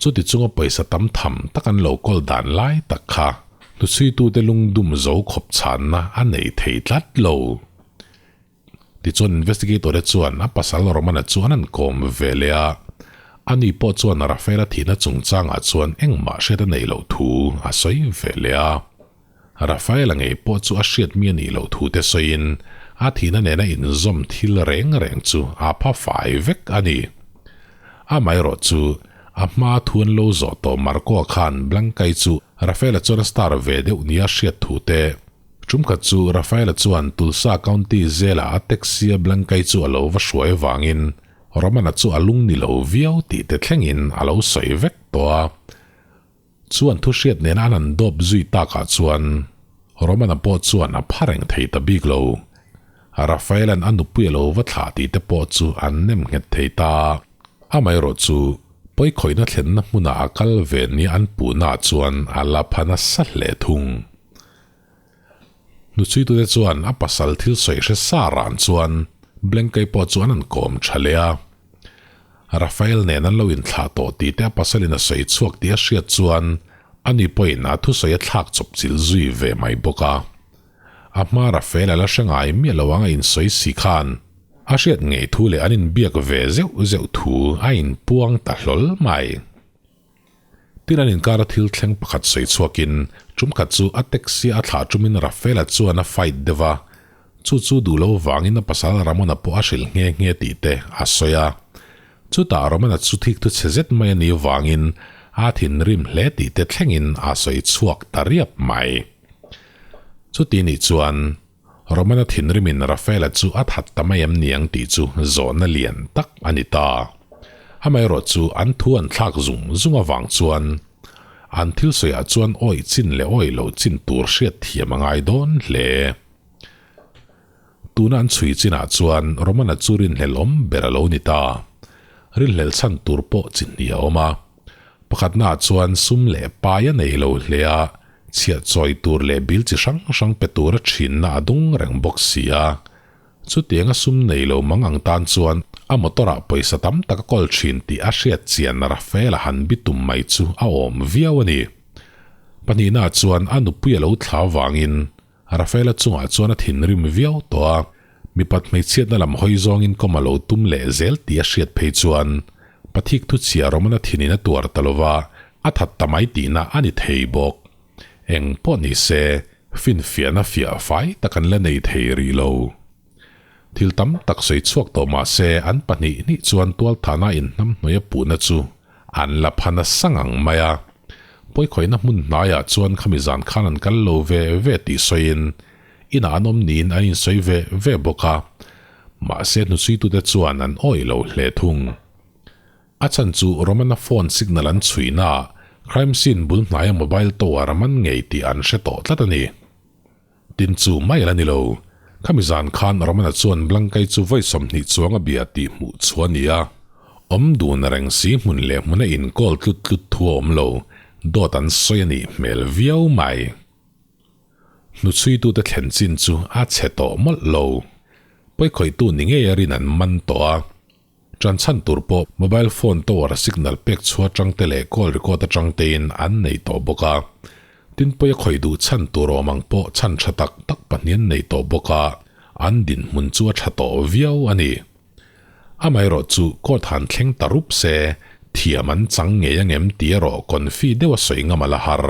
chuti chunga pawisa tam tham tak an lo kawl dan lai tak kha hnuchhuitute lungdum zo khawp chhanna a nei thei tlat lo. Tichuan investigator te chuan a pasal Romana chu an han kawm ve leh a, ani pawh chuan Rafaela thihna chungchangah chuan engmah hriat a neih loh thu a sawi ve leh a. Rafaela ngei pawh chu a hriat mi a nih loh thu te sawiin a thihna nena inzawm thil reng reng chu a pha fai vek a ni. Amaherawh chu a hma thu an lo zawh tawh Marco-a khan Blanca-i chu Rafaela chuan a star ve deuh nia hriat thu te, Tumkhat chu Rafaela chuan Tulsa County zela a taxi a Blanca-i chu a lo va hruai avangin Romana chu a lung ni lo viau tih te thlengin a lo sawi vek tawh a. Chuan thu hriat nena an han dawp zui takah chuan Romana pawh chuan a pha reng thei ta bik lo. Rafaela'n a nupui a lo va thlah tih te pawh chu an nem nghet thei ta. Amaherawh chu pawikhawihna thlenna hmunah a kal ve nia an puhnaah chuan a la pha nasa hle thung. Hnuchhuitute chuan a pasal thil sawi hre sa ran chuan Blanca-i pawh chu an han kawm tha leh a. Rafael nen an lo inthlah tawh tih te a pasalin a sawi chhuak tih a hriat chuan ani pawhin a thusawi a thlak chawp chilh zui ve mai bawk a. A hma Rafael a la hre ngai miah lo ang a insawi si khan a hriat ngei thu leh an inbiak ve zeuh zeuh thu a inpuang ta hlawl mai. Tin an inkara thil thleng pakhat sawi chhuakin tumkhat chu a taxi a thlah tumin Rafaela chuan a fight deuh a, chu chu duh lo vangin a pasal Ramona pawh a hrilh nghe nghe tih te a sawi a. Chutah Ramona chu thik thu chhe zet mai a nih vangin a thinrim hle tih te thlengin a sawi chhuak ta riap mai. Chuti nih chuan Romana thinrimin Rafaela chu a that ta mai em niang tih chu zawhna lian tak a ni ta. Amaherawh chu an thu an thlak zung zung avang chuan an thil sawiah chuan awih chin leh awih loh chin tur hriat thiam a ngai dawn hle. Tuna an chhui chinah chuan Romana chu rinhlelh awm ber a lo ni ta. Rinhlelh chhan tur pawh chi hnih a awm a. Pakhatnaah chuan sum leh pai a nei lo hle a, chhiah chawi tur leh bil chi hrang hrang pe tura thinna a dung reng bawk si a. Chutianga sum nei lo mang ang tan chuan a motor-ah pawisa tam tak a kawl thin tih a hriat chian Rafael-a han bi tum mai chu a awm viau a ni. Pahnihnaah chuan a nupui a lo thla avangin Rafaela chungah chuan a thinrim viau tawh a, mipat hmeichhiatna lam hawi zawngin kawm a lo tum leh zel tih a hriat phei chuan Pathik thuchhia Romana thinin a tuar ta lova, a that ta mai tihna a ni thei bawk. Eng pawh ni se, finfiahna fiah fai tak an la nei thei rih lo. Thil tam tak sawi chhuak tawh mah se an pahnih hnih chuan tualthana inhnamhnawih a puhna chu an la pha nasa ngang mai a. Pawikhawihna hmun hnaiah chuan khami zan khan an kal lo ve ve tih sawiin inah an awm niin an insawi ve ve bawk a, mahse hnuchhuitute chuan an awih lo hle thung. A chhan chu Romana phone signal an chhuinaah crime scene bul hnaia mobile tower a man ngei tih an hre tawh tlat a ni. Tin chu mai la ni lo. Khami zan khan Romana chuan Blanca-i chu vawi 20 chuang a bia tih hmuh chu a ni a. Awm dun reng si hmun leh hmuna inkawl tlut tlut thu a awm lo, dawt an sawi a nih hmel viau mai. Hnuchhuitute thlen chin chu a chhe tawh mawlh lo. Pawikhawihtu ni ngei a rin an man tawh a. Ṭan chhan tur pawh mobile phone tower signal pek chhuah aṭang te leh call record aṭang tein an nei tawh bawk a. Tin pawi a khawih duh chhan tur awm ang pawh chhan ṭha tak tak pahnih an nei tawh bawk a, an dinhmun chu a ṭha tawh viau a ni. Amaherawh chu court han thleng ta rup se, thiam an chang ngei angem tih erawh confi deuh a sawi ngam a la har.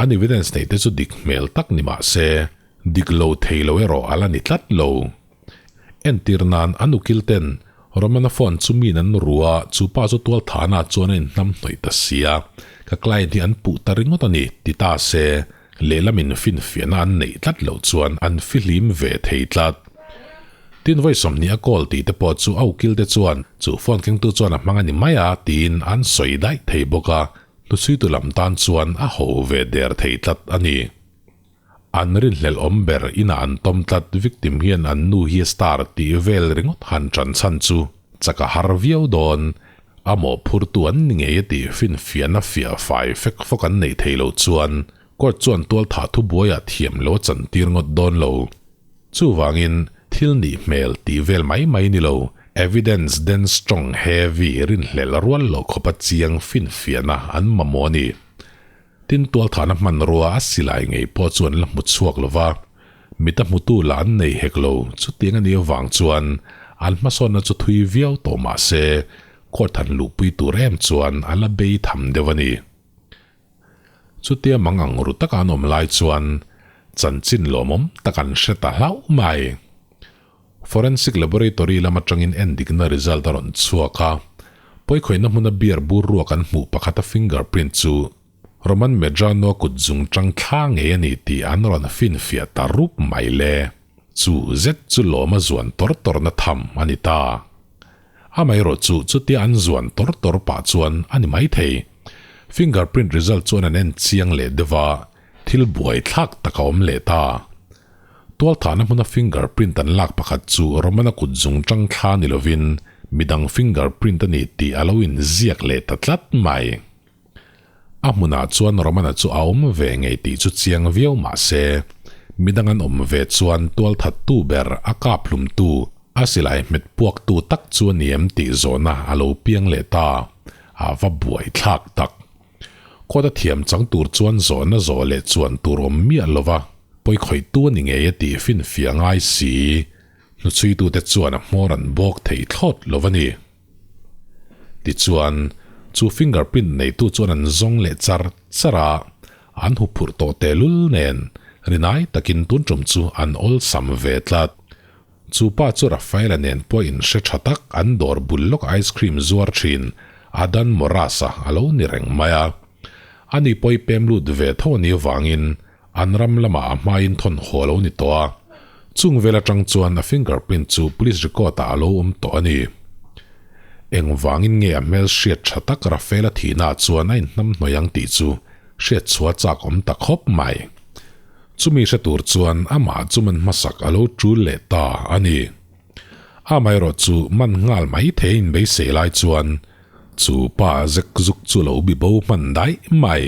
An evidence neih te chu dik hmel tak ni mah se, dik lo thei lo erawh a la ni tlat lo. Entir nan an ukil ten Romana phone chu min an ru a, chu pa chu tual thana chuan a inhnam hnawih ta sia, ka client hi an puh ta ringawt a ni, ti ta se, lehlamin finfiahna an neih tlat loh chuan an fihlim ve thei tlat. Tin vawi 20 a call tih te pawh chu a ukil te chuan chu phone kengtu chuan a hmang a ni mai a tiin an sawi daih thei bawk a, Hnuchhuitu lam tan chuan a ho ve der thei tlat a ni. An rinhlelh awm ber inah an tawm tlat victim hian an nu hi a star tih vel ringawt han ṭan chhan chu chak a har viau dawn. A mawhphurtu an ni ngei a tih finfiahna fiah fai fek fawk an neih theih loh chuan court chuan tualthah thubuaiah thiam lo a chantir ngawt dawn lo. Chuvangin thil nih hmel tih vel mai mai ni lo, evidence dense strong heavy rinhlelh rual loh khawpa chiang finfiahna an mamawh a ni. Tin, tualthahna hmanrua a silai ngei pawh chu an la hmu chhuak lo va, mita hmutu lah an nei hek lo, chutiang a nih avang chuan an hmasawnna chu thui viau tawh mah se, court han luhpui tur em chuan a la bei tham deuh a ni. Chutia mang ang ru taka an awm lai chuan chanchin lawmawm tak an hre ta hlauh mai. Forensic Laboratory lam atangin endikna result a rawn chhuak a, pawikhawihna hmuna beer bur ruak an hmuh pakhata fingerprint chu Roman Medrano kut zung tang thla ngei a ni tih an rawn finfiah ta rup mai le. Chu zet chu lawma zuan tawr tawrna tham a ni ta. Amaherawh chu chutia an zuan tawr tawr pah chuan a ni maithei. Fingerprint result chuan an en chiang leh deuh a, thil buaithlak tak a awm leh ta. Tualthahna hmuna fingerprint an lak pakhat chu Romana kut zung tang thla ni lovin midang fingerprint a ni tih a lo inziak leh ta tlat mai. A hmunah chuan Romana chu a awm ve ngei tih chu chiang viau mah se, midang an awm ve chuan tualthattu ber a kap hlumtu, a silai hmet puaktu tak chu a ni em tih zawhna a lo piang leh ta. A va buaithlak tak. Court a thiam chang tur chuan zawhna zawh leh chuan tur awm miah lova pawikhawihtu a ni ngei a tih finfiah ngai si. Hnuchhuitute chuan a hmawr an bawk thei thlawt lo a ni. Tichuan, chu fingerprint neitu chuan an zawng leh char char a, an huphurh tawh tehlul nen rinai takin tun tum chu an awlsam ve tlat. Chu pa chu Rafaela nen pawh inhre tha tak an dawr bul lawk ice cream zuar thin Adan Morasa a lo ni reng mai a. Ani pawh i pem lut ve tho a nih avangin an ram lamah a hmain thawn haw a lo ni tawh a. Chung vel atang chuan a fingerprint chu police record ah a lo awm tawh a ni. Engvangin nge a hmel hriat tha tak Rafaela thihna ah chuan a inhnamhnawih ang tih chu hriat chhuah chak awm ta khawp mai. Chumi hre tur chuan amah chu man hmasak a lo tul leh ta a ni. Amaherawh chu man nghal mai thei in beisei lai chuan chu pa zek zuk chu lo bi bo hman daih mai.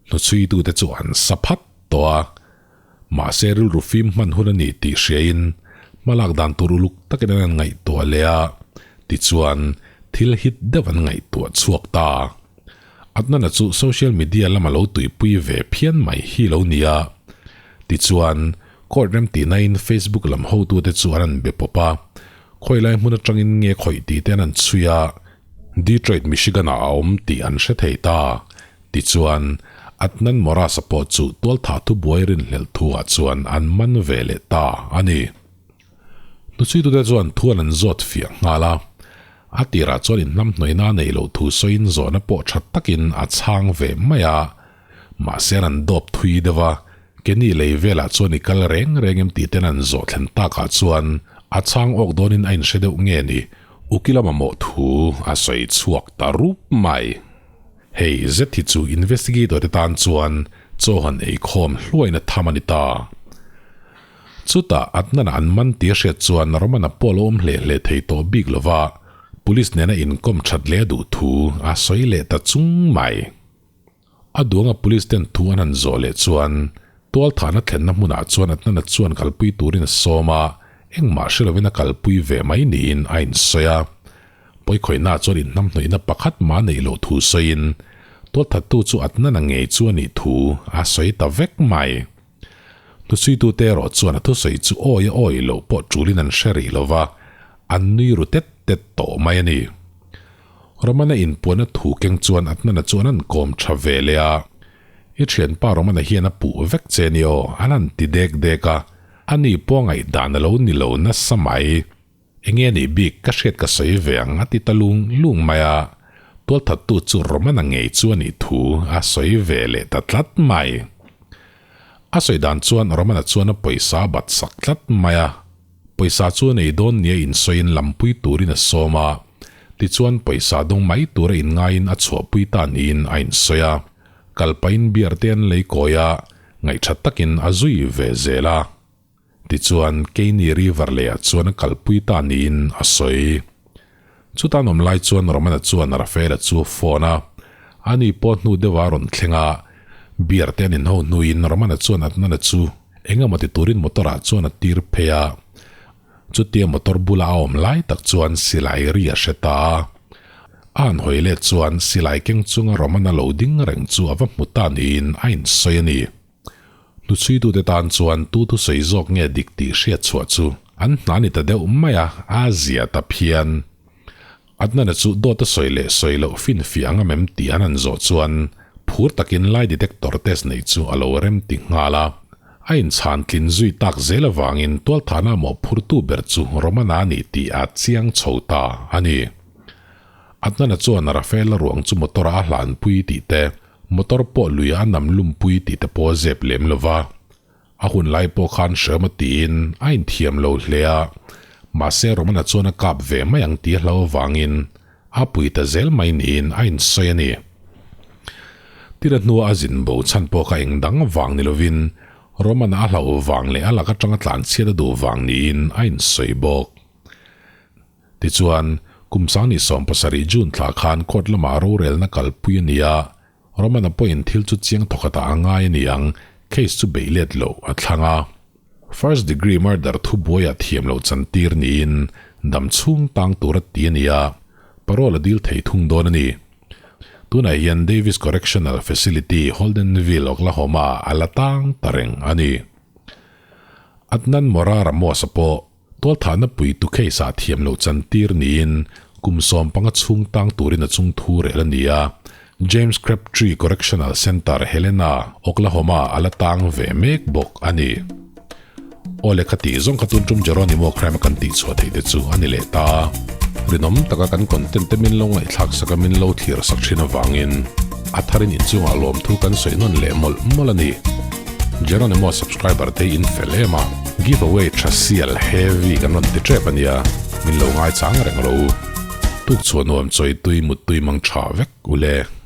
Hnuchhuitute chu an sa phat tawh a, mahse rilru fim hman hun a ni tih hriain hmalak dan tur uluk takin an ngaihtuah leh a, tichuan thil hit deuh an ngaihtuah chhuak ta. Adnana chu social media lama lo tuipui ve phian mai hi lo nia. Tichuan, court remtihnain Facebook lam hotute chu an an be pawp a, khawilai hmun atangin nge khawih tih te an an chhui a, Detroit, Michigan-ah a awm tih an hre thei ta. Tichuan, Adnan Morasa pawh chu tualthah thubuai rinhlelh thuah chuan an man ve leh ta a ni. Hnuchhuitute chuan thuan an zawt fiah nghal a, a tirah chuan inhnamhnawihna a neih loh thu sawiin zawhna pawh tha takin a chhang ve mai a, mahse an dawp thui deuh a, Kenny lei velah chuan i kal reng reng em tih ten an zawh thlen takah chuan a chhang awk dawnin a inhre deuh nge ni, ukila mamawh thu a sawi chhuak ta rup mai. Hei zet hi chu investigator te tan chuan chaw han eikhawm hluaina tham a ni ta. Chutah Adnan-a an man tih a hriat chuan Roman-a pawh lo awm hle hle thei tawh bik lo va, Police nena inkawm that leh a duh thu a sawi leh ta chung mai. A duanga Police ten thu an han zawh leh chuan tualthahna thlenna hmunah chuan Adnan-a chuan kalpui turin a sawm a, engmah hre lovin a kalpui ve mai niin a insawi a. Pawikhawihna chuan inhnamhnawihna pakhat mah neih loh thu sawiin tualthattu chu Adnan-a ngei chu a nih thu a sawi ta vek mai. Hnuchhuitute erawh chuan a thusawi chu awi a awi loh pawh tulin an hre rih lo va, an nui ru tet tet tawh mai a ni. Romana inpuanna thu keng chuan Adnana chuan an kawm tha ve leh a, I thianpa Romana hian a puh vek che ni aw, an han ti dek dek a, ani pawh ngaihdan a lo ni lo nasa mai. Enge a nih bik ka hriat ka sawi ve ang a ti ta lung lung mai a, tualthattu chu Romana ngei chu a nih thu a sawi ve leh ta tlat mai. A sawi dan chuan Romana chuan a pawisa a bat sak tlat mai a, pawisa chu a nei dawn nia insawiin lampui turin a sawm a, tichuan pawisa dawng mai tura inngaiin a chhuahpui ta niin a insawi a. Kalpain beer te an lei kawi a. Ngaihtha takin a zui ve zel a. Tichuan, Keini River leiah chuan a kalpui ta niin a sawi. Chuta an awm lai chuan Romana chuan Rafaela chu a phone a, ani pawh hnu deuha a rawn thleng a, beer te an inho hnuin Romana chuan Adnana chu eng emaw ti turin motor ah chuan a tir phei a. Chutia motor bula a awm lai tak chuan silai ri a hre ta a. A han hawi let chuan silai keng chunga Romana lo ding reng chu a va hmu ta niin a insawi a ni. Hnuchhuitute tan chuan tu thusawi zawk nge dik tih hriat chhuah chu an hna ni ta deuh mai a, a zia ta phian. Adnana chu dawt a sawi leh sawi loh finfiah ang em tih an han zawh chuan phur takin lie detector test neih chu a lo rem ti nghal a. A inchhan tlin zui tak zel avangin tualthahna mawhphurtu ber chu Romana a ni tih a chiang chho ta a ni. Adnana chuan Rafaela ruang chu motor-ah a hlanpui tih te, Motor pawh lui a nam lumpui tih te pawh a zep lem lo va, a hun lai pawh khan hreawm a tiin a inthiam lo hle a, mahse Romana chuan a kap ve mai ang tih a hlo avangin a pui ta zel mai niin a insawi a ni. Tira hnua a zin bo chhan pawh kha eng dang vang ni lovin Romana a hlauh vang leh a lak atanga tlanchhiat a duh vang niin a insawi bawk. Tichuan, kum 2017 June thla khan court lamah rorelna kalpui a ni a, Roman-a pawhin thil chu chiang thawkhatah a ngai a ni ang, case chu beih let loh a thlang a. First degree murder thubuaiah thiam loh chantir niin dam chhung tang tur a ti a ni a, parole a dil thei thung dawn a ni. Tunah hian Davis Correctional Facility, Holdenville, Oklahoma a la tang ta reng a ni. Adnan Mora Ramos-a pawh Tualthahna puitu case ah thiam loh chantir niin kum 15 chhung tang turin a chung thu rel a ni a, James Crabtree Correctional Center, Helena, Oklahoma a la tang ve mek bawk a ni. Aw lehkha tih zawng kha tun tum Geronimo crime a kan tih chhuah theih te chu a ni leh ta. Rinawm taka kan content te min lo ngaihthlak sak a min lo thlir sak thin avangin a tharin inchungah lawmthu kan sawi nawn leh mawlh mawlh a ni. Geronimo subscriber te hi in fel em a, give away tha sial heavy kan rawn ti tep ania, min lo ngaichang reng ro. Tuk chhuah nuam chawi tui mut tui mang tha vek ule.